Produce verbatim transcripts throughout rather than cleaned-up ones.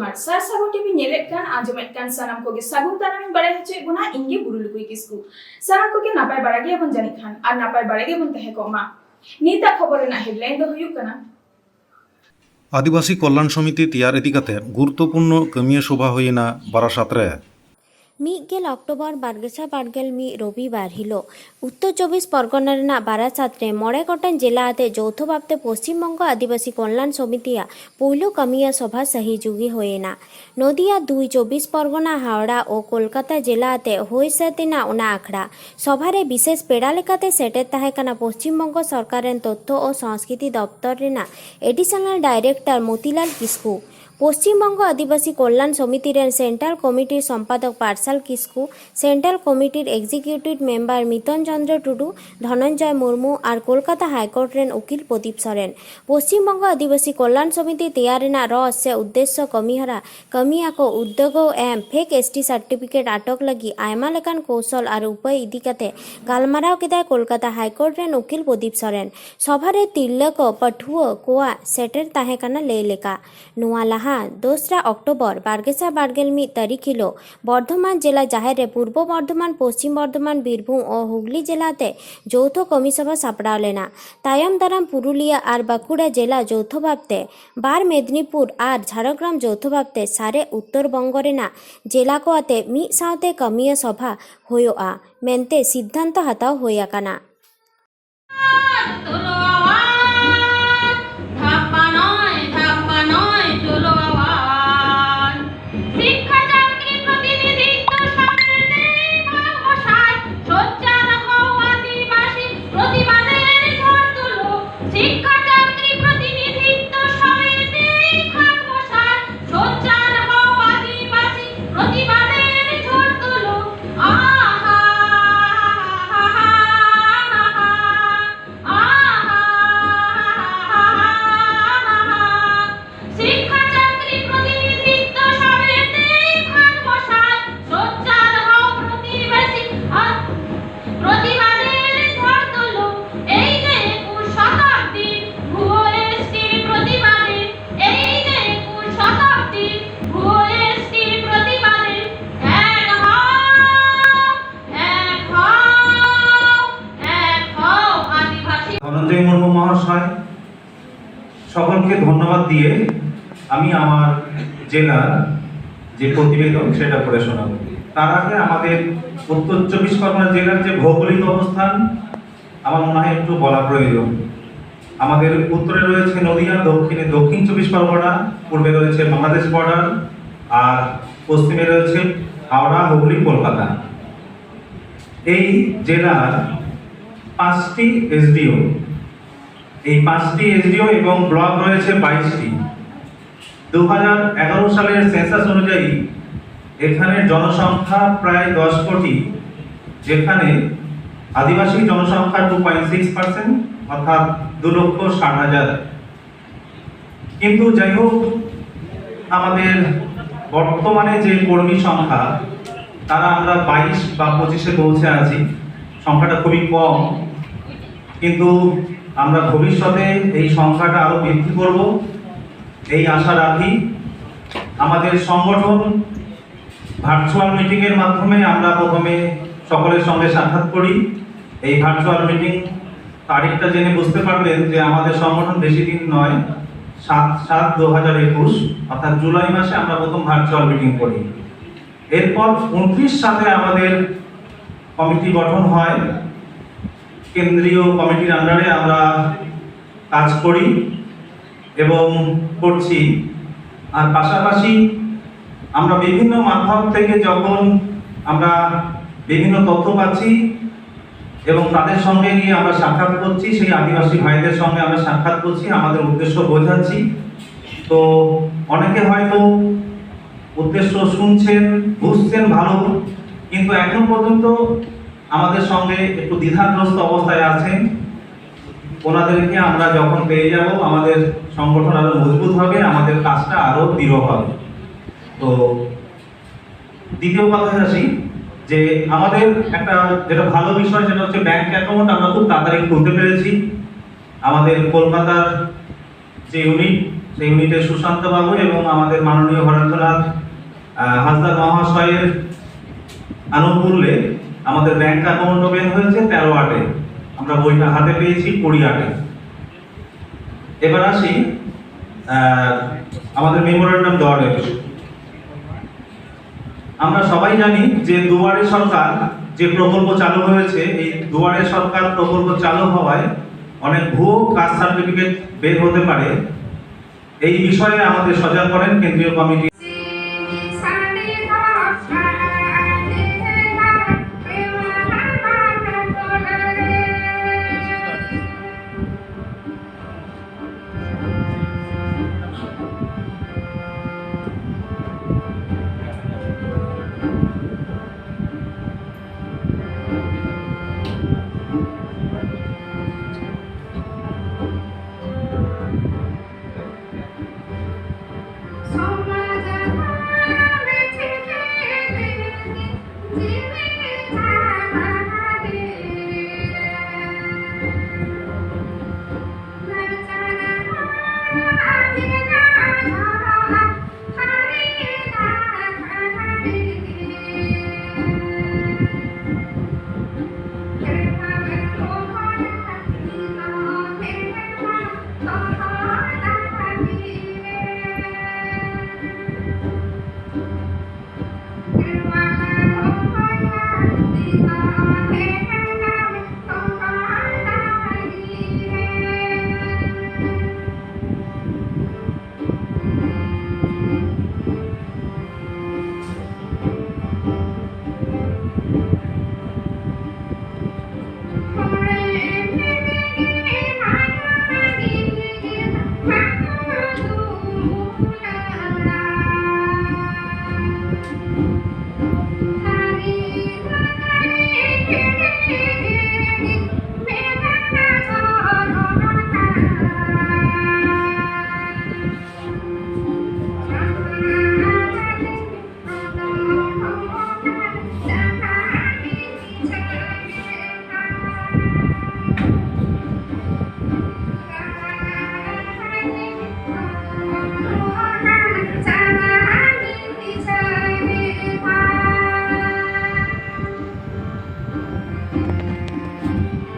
ᱟᱨ ᱥᱟᱨ ᱥᱟᱹᱜᱩᱱ ᱴᱤᱵᱷᱤ ᱧᱮᱞᱮᱫ ᱠᱟᱱ, ᱟᱸᱡᱚᱢᱮᱫ ᱠᱟᱱ ᱥᱟᱱᱟᱢ ᱠᱚᱜᱮ ᱥᱟᱹᱜᱩᱱ ᱛᱟᱨᱟᱢ ᱤᱧ ᱵᱟᱲᱟᱭ ᱦᱚᱪᱚᱭᱮᱫ ᱵᱚᱱᱟ᱾ ᱤᱧ ᱜᱮ ᱵᱩᱨᱩ ᱞᱩᱠᱩᱭ ᱠᱤᱥᱠᱩ᱾ ᱥᱟᱱᱟᱢ ᱠᱚᱜᱮ ᱱᱟᱯᱟᱭ ᱵᱟᱲᱟ ᱜᱮᱭᱟᱵᱚᱱ ᱡᱟᱹᱱᱤᱡ ᱠᱷᱟᱱ, ᱟᱨ ᱱᱟᱯᱟᱭ ᱵᱟᱲᱟ ᱜᱮᱵᱚᱱ ᱛᱟᱦᱮᱸ ᱠᱚᱜ ᱢᱟ᱾ ᱱᱤᱛᱟᱜ ᱠᱷᱚᱵᱚᱨ ᱨᱮᱱᱟᱜ headline ᱫᱚ ᱦᱩᱭᱩᱜ ᱠᱟᱱᱟ, ᱟᱹᱫᱤᱵᱟᱹᱥᱤ ᱠᱚᱞᱞᱟᱱ ᱥᱚᱢᱤᱛᱤ ᱛᱮᱭᱟᱨ ᱤᱫᱤ ᱠᱟᱛᱮ ᱜᱩᱨᱩᱛᱛᱚᱯᱩᱨᱱᱚ ᱠᱟᱹᱢᱤᱭᱟᱹ ᱥᱚᱵᱷᱟ ᱦᱩᱭᱮᱱᱟ ᱵᱟᱨᱟᱥᱟᱛ ᱨᱮ᱾ ᱢᱤᱫ ᱜᱮᱞ ᱚᱠᱴᱳᱵᱚᱨ ᱵᱟᱨ ᱜᱮᱥᱟᱭ ᱵᱟᱨ ᱜᱮᱞ ᱢᱤᱫ ᱨᱚᱵᱤᱵᱟᱨ ᱦᱤᱞᱳᱜ ᱩᱛᱛᱚᱨ ᱪᱚᱵᱵᱤᱥ ᱯᱚᱨᱜᱚᱱᱟ ᱨᱮᱱᱟᱜ ᱵᱟᱨᱟᱥᱟᱛ ᱨᱮ ᱢᱚᱬᱮ ᱜᱚᱴᱟᱝ ᱡᱮᱞᱟ ᱟᱛᱮ ᱡᱳᱣᱛᱷᱚ ᱵᱷᱟᱵᱽᱛᱮ ᱯᱚᱥᱪᱤᱢ ᱵᱚᱝᱜᱚ ᱟᱹᱫᱤᱵᱟᱹᱥᱤ ᱠᱚᱞᱞᱟᱱ ᱥᱚᱢᱤᱛᱤᱭᱟᱜ ᱯᱩᱭᱞᱩ ᱠᱟᱹᱢᱤᱭᱟᱹ ᱥᱚᱵᱷᱟ ᱥᱟᱹᱦᱤ ᱡᱩᱜᱤ ᱦᱩᱭᱮᱱᱟ᱾ ᱱᱚᱫᱤᱭᱟ ᱫᱩᱭ ᱪᱚᱵᱵᱤᱥ ᱯᱚᱨᱜᱚᱱᱟ, ᱦᱟᱣᱲᱟ ᱚ ᱠᱳᱞᱠᱟᱛᱟ ᱡᱮᱞᱟ ᱟᱛᱮ ᱦᱩᱭ ᱥᱟᱹᱛ ᱮᱱᱟ ᱚᱱᱟ ᱟᱠᱷᱲᱟ᱾ ᱥᱚᱵᱷᱟ ᱨᱮ ᱵᱤᱥᱮᱥ ᱯᱮᱲᱟ ᱞᱮᱠᱟᱛᱮ ᱥᱮᱴᱮᱨ ᱛᱟᱦᱮᱸ ᱠᱟᱱᱟ ᱯᱚᱥᱪᱤᱢ ᱵᱚᱝᱜᱚ ᱥᱚᱨᱠᱟᱨ ᱨᱮᱱ ᱛᱚᱛᱛᱷᱚ ᱚ ᱥᱚᱝᱥᱠᱨᱤᱛᱤ ᱫᱚᱯᱛᱚᱨ ᱨᱮᱱᱟᱜ additional director ᱢᱚᱛᱤᱞᱟᱞ ᱠᱤᱥᱠᱩ, ᱯᱚᱥᱪᱤᱢ ᱵᱚᱝᱜᱚ ᱟᱹᱫᱤᱵᱟᱹᱥᱤ ᱠᱚᱞᱞᱟᱱ ᱥᱚᱢᱤᱛᱤ ᱨᱮᱱ central committee ᱨᱮ ᱥᱚᱢᱯᱟᱫᱚᱠ ᱯᱟᱨᱥᱟᱞ ᱠᱤᱥᱠᱩ, central committee ᱨᱮ executive member ᱢᱤᱛᱚᱱ ᱪᱚᱱᱫᱨᱚ ᱴᱩᱰᱩ, ᱫᱷᱚᱱᱚᱱᱡᱚᱭ ᱢᱩᱨᱢᱩ ᱟᱨ ᱠᱳᱞᱠᱟᱛᱟ ᱦᱟᱭᱠᱳᱨᱴ ᱨᱮᱱ ᱩᱠᱤᱞ ᱯᱨᱚᱫᱤᱯ ᱥᱚᱨᱮᱱ᱾ ᱯᱚᱥᱪᱤᱢ ᱵᱚᱝᱜᱚ ᱟᱹᱫᱤᱵᱟᱹᱥᱤ ᱠᱚᱞᱞᱟᱱ ᱥᱚᱢᱤᱛᱤ ᱛᱮᱭᱟᱨ ᱨᱮᱱᱟᱜ ᱨᱚᱥ ᱥᱮ ᱩᱫᱽᱫᱮᱥᱥᱚ ᱠᱟᱹᱢᱤᱦᱚᱨᱟ ᱠᱟᱹᱢᱤᱭᱟᱹ ᱠᱚ ᱩᱫᱽᱫᱳᱜ ᱮᱢ, fake S T certificate ᱟᱴᱚᱠ ᱞᱟᱹᱜᱤᱫ ᱟᱭᱢᱟ ᱞᱮᱠᱟᱱ ᱠᱚᱣᱥᱚᱞ ᱟᱨ ᱩᱯᱟᱹᱭ ᱤᱫᱤ ᱠᱟᱛᱮ ᱜᱟᱞᱢᱟᱨᱟᱣ ᱠᱮᱫᱟᱭ ᱠᱳᱞᱠᱟᱛᱟ ᱦᱟᱭᱠᱳᱨᱴ ᱨᱮᱱ ᱩᱠᱤᱞ ᱯᱨᱚᱫᱤᱯ ᱥᱚᱨᱮᱱ᱾ ᱥᱚᱵᱷᱟ ᱨᱮ ᱛᱤᱨᱞᱟᱹ ᱠᱚ ᱯᱟᱹᱴᱷᱩᱣᱟᱹ ᱠᱚᱣᱟᱜ ᱥᱮᱴᱮᱨ ᱛᱟᱦᱮᱸ ᱠᱟᱱᱟ ᱞᱟᱹᱭ ᱞᱮᱠᱟ᱾ ᱱᱚᱣᱟ ᱞᱟᱦᱟ ᱫᱚᱥᱨᱟ ᱚᱠᱴᱳᱵᱚᱨ ᱵᱟᱨ ᱜᱮᱥᱟᱭ ᱵᱟᱨ ᱜᱮᱞ ᱢᱤᱫ ᱛᱟᱹᱨᱤᱠᱷ ᱦᱤᱞᱳᱜ ᱵᱚᱨᱫᱷᱚᱢᱟᱱ ᱡᱮᱞᱟ ᱡᱟᱦᱮᱨ ᱨᱮ ᱯᱩᱨᱵᱚ ᱵᱚᱨᱫᱷᱚᱢᱟᱱ, ᱯᱚᱥᱪᱤᱢ ᱵᱚᱨᱫᱷᱚᱢᱟᱱ, ᱵᱤᱨᱵᱷᱩᱢ ᱚ ᱦᱩᱜᱽᱞᱤ ᱡᱮᱞᱟ ᱛᱮ ᱡᱳᱣᱛᱷᱚ ᱠᱟᱹᱢᱤ ᱥᱚᱵᱷᱟ ᱥᱟᱯᱲᱟᱣ ᱞᱮᱱᱟ᱾ ᱛᱟᱭᱚᱢ ᱫᱟᱨᱟᱢ ᱯᱩᱨᱩᱞᱤᱭᱟᱹ ᱟᱨ ᱵᱟᱸᱠᱩᱲᱟ ᱡᱮᱞᱟ ᱡᱳᱣᱛᱷᱚ ᱵᱷᱟᱵᱽᱛᱮ, ᱵᱟᱨ ᱢᱮᱫᱽᱱᱤᱯᱩᱨ ᱟᱨ ᱡᱷᱟᱲᱜᱨᱟᱢ ᱡᱳᱣᱛᱷᱚ ᱵᱷᱟᱵᱽᱛᱮ ᱥᱟᱨᱮᱡ ᱩᱛᱛᱚᱨ ᱵᱚᱝᱜᱚ ᱨᱮᱱᱟᱜ ᱡᱮᱞᱟ ᱠᱚ ᱟᱛᱮ ᱢᱤᱫ ᱥᱟᱶᱛᱮ ᱠᱟᱹᱢᱤᱭᱟᱹ ᱥᱚᱵᱷᱟ ᱦᱩᱭᱩᱜᱼᱟ ᱢᱮᱱᱛᱮ ᱥᱤᱫᱽᱫᱷᱟᱱᱛᱚ ᱦᱟᱛᱟᱣ ᱦᱩᱭ ᱟᱠᱟᱱᱟ᱾ ধাপ্পা নয়, ধাপ্পা নয়, চলো আওয়াজ। শিক্ষা চাকরি প্রতিনিধিত্ব সমিতি ভাগ বসায়, সোচ্চার হও আদিবাসী, প্রতিবাদের ঝড় তুলো। শিক্ষা চাকরি প্রতিনিধিত্ব সমিতি ভাগ বসায়, সোচ্চার হও আদিবাসী, প্রতিবাদের ঝড় তুলো। আহা, আহা, আহা, আহা। ধন্যবাদ দিয়ে আমি আমার জেলার যে প্রতিবেদন, সেটা পড়ে শোনাব। তার আগে আমাদের উত্তর চব্বিশ পরগনা জেলার যে ভৌগোলিক অবস্থান, আমার মনে হয় একটু বলা প্রয়োজন। আমাদের উত্তরে রয়েছে নদিয়া, দক্ষিণে দক্ষিণ চব্বিশ পরগনা, পূর্বে রয়েছে বাংলাদেশ বর্ডার, আর পশ্চিমে রয়েছে হাওড়া, হুগলি, কলকাতা। এই জেলার পাঁচটি এসডিও, এই পাঁচটি এসডিও এবং ব্লক রয়েছে বাইশটি। দু হাজার এগারো সালের সেন্সাস অনুযায়ী এখানে জনসংখ্যা প্রায় দশ কোটি, যেখানে আদিবাসী জনসংখ্যা টু পয়েন্ট সিক্স পার্সেন্ট, অর্থাৎ দু লক্ষ ষাট হাজার। কিন্তু যাই হোক, আমাদের বর্তমানে যে কর্মী সংখ্যা, তারা আমরা বাইশ বা পঁচিশে পৌঁছে আছি। সংখ্যাটা খুবই কম, কিন্তু আমরা ভবিষ্যতে এই সংখ্যাটা আরও বৃদ্ধি করব, এই আশা রাখি। আমাদের সংগঠন ভার্চুয়াল মিটিংয়ের মাধ্যমে আমরা প্রথমে সকলের সঙ্গে সাক্ষাৎ করি। এই ভার্চুয়াল মিটিং তারিখটা জেনে বুঝতে পারবেন যে আমাদের সংগঠন বেশি দিন নয়, সাত সাত দু হাজার একুশ, অর্থাৎ জুলাই মাসে আমরা প্রথম ভার্চুয়াল মিটিং করি। এরপর উনত্রিশ সালে আমাদের কমিটি গঠন হয়, কেন্দ্রীয় কমিটির আন্ডারে আমরা কাজ করি এবং করছি। আর পাশাপাশি আমরা বিভিন্ন মাধ্যম থেকে যখন আমরা বিভিন্ন তথ্য পাচ্ছি এবং তাদের সঙ্গে গিয়ে আমরা সাক্ষাৎ করছি, সেই আদিবাসী ভাইদের সঙ্গে আমরা সাক্ষাৎ করছি, আমাদের উদ্দেশ্য বোঝাচ্ছি। তো অনেকে হয়তো উদ্দেশ্য শুনছেন, বুঝছেন ভালো, কিন্তু এখনো পর্যন্ত আমাদের সঙ্গে একটু দ্বিধাগ্রস্ত অবস্থায় আছেন। ওনাদেরকে আমরা যখন পেয়ে যাব, আমাদের সংগঠন আরো মজবুত হবে, আমাদের কাজটা আরো দৃঢ় হবে। তো দ্বিতীয় কথা আসি যে আমাদের একটা যেটা ভালো বিষয়, সেটা হচ্ছে ব্যাংক অ্যাকাউন্ট আমরা খুব তাড়াতাড়ি খুলতে পেরেছি। আমাদের কলকাতার যে ইউনিট, সেই ইউনিটের সুশান্ত বাবু এবং আমাদের মাননীয় হরেন্দ্রনাথ আহ, হাসদার মহাশয়ের আনুকূল্যে আমাদের ব্যাংক অ্যাকাউন্ট ওপেন হয়েছে তেরো আটে। আমরা বইটা হাতে পেয়েছি কুড়ি আটে। এবার আসি আহ, আমাদের মেমোরেন্ডাম দেওয়া রয়েছে। আমরা সবাই জানি যে দুয়ারে সরকার যে প্রকল্প চালু হয়েছে, এই দুয়ারে সরকার প্রকল্প চালু হওয়ায় অনেক ভুয়ো কাস্ট সার্টিফিকেট বের হতে পারে। এই বিষয়ে আমাদের সজাগ করেন কেন্দ্রীয় কমিটি।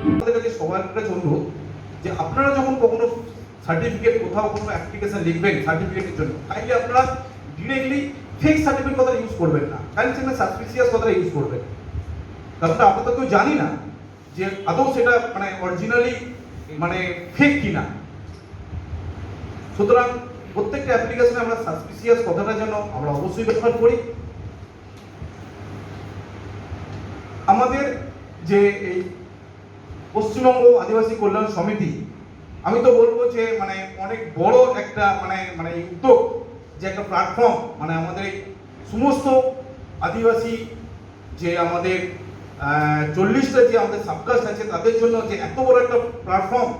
আপনাদের কাছে সবার কাছে অনুরোধ যে আপনারা যখন কখনো সার্টিফিকেট, কোথাও কোনো অ্যাপ্লিকেশন লিখবেন সার্টিফিকেটের জন্য, কাইন্ডলি আপনারা ডিরেক্টলি ফেক সার্টিফিকেট কথাটা ইউজ করবেন না, কাইন্ডলি সেখানে সাসপিসিয়াস কথাটা ইউজ করবেন। কারণ আমরা তো কেউ জানি না যে আদৌ সেটা মানে অরিজিনালি মানে ফেক কিনা। সুতরাং প্রত্যেকটা অ্যাপ্লিকেশনে আমরা সাসপিসিয়াস কথাটা যেন আমরা অবশ্যই ব্যবহার করি। আমাদের যে এই পশ্চিমবঙ্গ আদিবাসী কল্যাণ সমিতি, আমি তো বলবো যে মানে অনেক বড় একটা মানে মানে উদ্যোগ, যে একটা প্ল্যাটফর্ম, মানে আমাদের এই সমস্ত আদিবাসী যে আমাদের চল্লিশটা যে আমাদের সাবকাস্ট আছে তাদের জন্য যে এত বড় একটা প্ল্যাটফর্ম,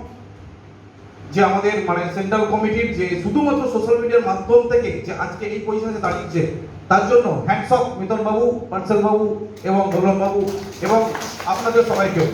যে আমাদের মানে সেন্ট্রাল কমিটির যে শুধুমাত্র সোশ্যাল মিডিয়ার মাধ্যম থেকে যে আজকে এই পজিশনে দাঁড়িয়েছে, তার জন্য হ্যাটস অফ মিতন বাবু, পার্সেল বাবু এবং বলরাম বাবু এবং আপনাদের সবাইকেও।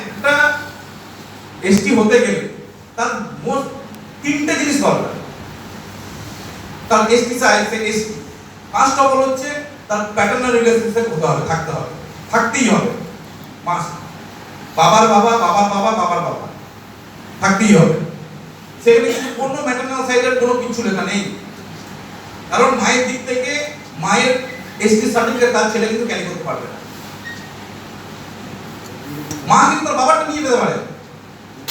একটা এসটি হতে গেলে তার মোট তিনটে জিনিস দরকার। তার ST child, say ST. First of all হচ্ছে তার প্যাটার্নাল রিলেশনশিপ হতে হবে, থাকতে হবে, থাকতেই হবে। মাস্ট। বাবার বাবা, বাবার বাবা, বাবার বাবা থাকতেই হবে। সেখানে কিন্তু কোনো ম্যাটার্নাল সাইডের কোনো কিছু লেখা নেই, কারণ মায়ের দিক থেকে মায়ের এসটি সার্টিফিকেট তার ছেলে কিন্তু ক্যারি করতে পারবে না। মা কিন্তু তার বাবারটা নিয়ে যেতে পারে,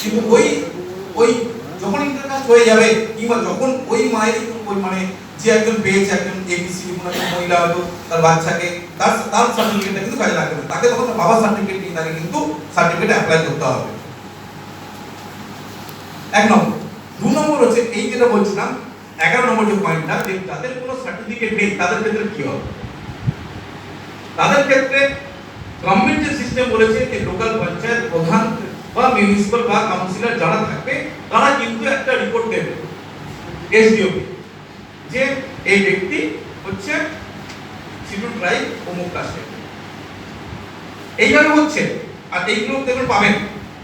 কিন্তু ওই ওই যখন ইন্টার কাস্ট হয়ে যাবে, কিংবা যখন ওই মায়েরই কোনো ওই মানে যে একজন পেয়েছে, একজন এবিসি, কোনো একটা মহিলা হয়তো তার বাচ্চাকে তার তার সার্টিফিকেটটা কিন্তু কাজে লাগবে না, তাকে তখন তার বাবার সার্টিফিকেট নিয়ে তাকে কিন্তু সার্টিফিকেট অ্যাপ্লাই করতে হবে। এক নম্বর। দু নম্বর হচ্ছে এই যেটা বলছিলাম, এগারো নম্বর যে পয়েন্টটা, যে যাদের কোনো সার্টিফিকেট নেই তাদের ক্ষেত্রে কি হবে? তাদের ক্ষেত্রে গভর্নমেন্ট যে সিস্টেম বলেছে যে লোকাল পঞ্চায়েত প্রধান বা মিউনিসিপ্যাল বা কাউন্সিলর যারা থাকবে, তারা কিন্তু একটা রিপোর্ট দেবে এসডিওকে, যে এই ব্যক্তি হচ্ছে শিডিউল ট্রাইব অমুক কাস্টের। এইভাবে হচ্ছে। আর এইগুলো দেখবেন পাবেন,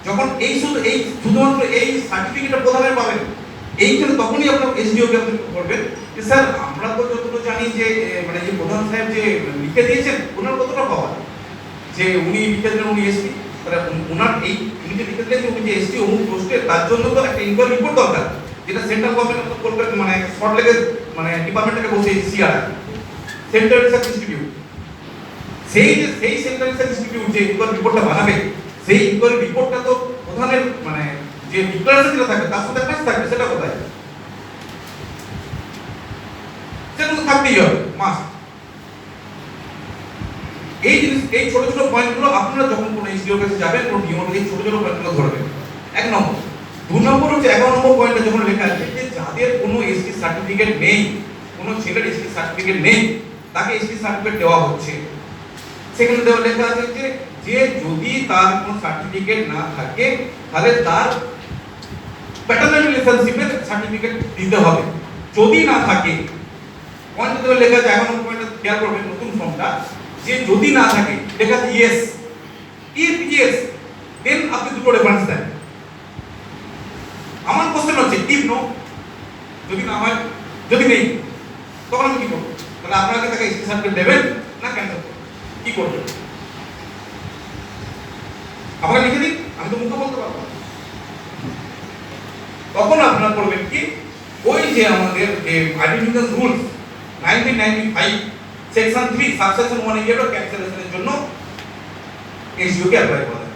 যখন এই শুধু এই শুধুমাত্র এই সার্টিফিকেটটা প্রধানের পাবেন, এইখানে তখনই আপনার এসডিওকে আপনি করবেন যে, "স্যার, আমরা তো যতটুকু জানি যে এ, মানে যে প্রধান সাহেব যে লিখে দিয়েছেন, ওনার কতটা পাওয়ার, যে উনি লিখে দিলেন উনি এসটি, তাহলে উন- ওনার এই উনি যে লিখে দিলেন যে উনি যে এসটি অমুক পোস্টে, তার জন্য তো একটা ইনকোয়ারি রিপোর্ট দরকার, যেটা সেন্ট্রাল গভর্নমেন্ট অফ কলকাতা মানে সল্টলেকের মানে ডিপার্টমেন্টকে বসে সিআর সেন্ট্রাল রিসার্চ ইনস্টিটিউট, সেই যে সেই সেন্ট্রাল রিসার্চ ইনস্টিটিউট যে ইনকোয়ারি রিপোর্টটা বানাবে, সেই ইনকোয়ারি রিপোর্টটা তো প্রধানের মানে যে ডিক্লারেশন যেটা থাকবে তার সাথে অ্যাটাচ থাকবে, সেটা কোথায়? সেটা তো থাকতেই হবে, মাস্ট। এই জিনিস, এই ছোট ছোট পয়েন্টগুলো আপনারা যখন কোনো এসডিওর কাছে যাবেন, কোনো ডিএমওর কাছে, এই ছোট ছোট পয়েন্টগুলো ধরবেন। এক নম্বর। দু নম্বর হচ্ছে এগারো নম্বর পয়েন্টটা যখন লেখা আছে যে যাদের কোনো এসটি সার্টিফিকেট নেই, কোনো ছেলের এসটি সার্টিফিকেট নেই, তাকে এসটি সার্টিফিকেট দেওয়া হচ্ছে। সেখানে দেওয়া লেখা আছে যে যে যদি তার কোনো সার্টিফিকেট না থাকে, তাহলে তার প্যাটার্নাল রিলেশনশিপের সার্টিফিকেট দিতে হবে। যদি না থাকে, পয়েন্ট দেওয়া লেখা আছে, এখন পয়েন্টটা খেয়াল করবেন, নতুন ফর্মটা, যে যদি না থাকে, লেখা আছে ইয়েস, ইফ ইয়েস, দেন আপনি দুটো রেফারেন্স দেন। আমার কোশ্চেন হচ্ছে ইফ নো, যদি না হয়, যদি নেই, তখন আমি কি করবো? তাহলে আপনারা কি তাকে এসটি সার্টিফিকেট দেবেন না ক্যান্সেল করবেন? কি করবেন? আমাকে লিখে দিন, আমি তো মুখে বলতে পারবো না। তখন আপনারা করবেন কি, ওই যে আমাদের যে identification rules nineteen ninety five section three subsection one A গিয়ে ক্যান্সেলেশনের জন্য এসডিওকে অ্যাপ্লাই করা যায়।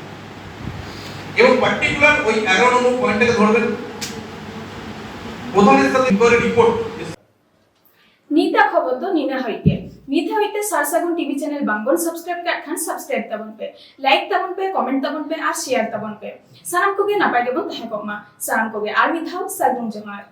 এবং পার্টিকুলার ওই এগারো নম্বর পয়েন্টটাকে ধরবেন। প্রধানের সাথে ইনকোয়ারি রিপোর্ট। ᱱᱤᱛᱟᱜ ᱠᱷᱚᱵᱚᱨ ᱫᱚ ᱱᱤᱱᱟᱹ ᱦᱟᱹᱵᱤᱡ ᱜᱮ᱾ ᱱᱤᱛ ᱦᱟᱹᱵᱤᱡ ᱛᱮ ᱥᱟᱨ ᱥᱟᱹᱜᱩᱱ ᱴᱤᱵᱷᱤ ᱪᱮᱱᱮᱞ ᱵᱟᱝ ᱵᱚᱱ ᱥᱟᱵᱥᱠᱨᱟᱭᱤᱵ ᱠᱟᱜ ᱠᱷᱟᱱ ᱥᱟᱵᱥᱠᱨᱟᱭᱤᱵ ᱛᱟᱵᱚᱱ ᱯᱮ, ᱞᱟᱭᱤᱠ ᱛᱟᱵᱚᱱ ᱯᱮ, ᱠᱚᱢᱮᱱᱴ ᱛᱟᱵᱚᱱ ᱯᱮ ᱟᱨ ᱥᱮᱭᱟᱨ ᱛᱟᱵᱚᱱ ᱯᱮ᱾ ᱥᱟᱱᱟᱢ ᱠᱚᱜᱮ ᱱᱟᱯᱟᱭ ᱜᱮᱵᱚᱱ ᱛᱟᱦᱮᱸ ᱠᱚᱜ ᱢᱟ᱾ ᱥᱟᱱᱟᱢ ᱠᱚᱜᱮ ᱟᱨ ᱢᱤᱫ ᱫᱷᱟᱣ ᱥᱟᱹᱜᱩᱱ ᱡᱚᱦᱟᱨ᱾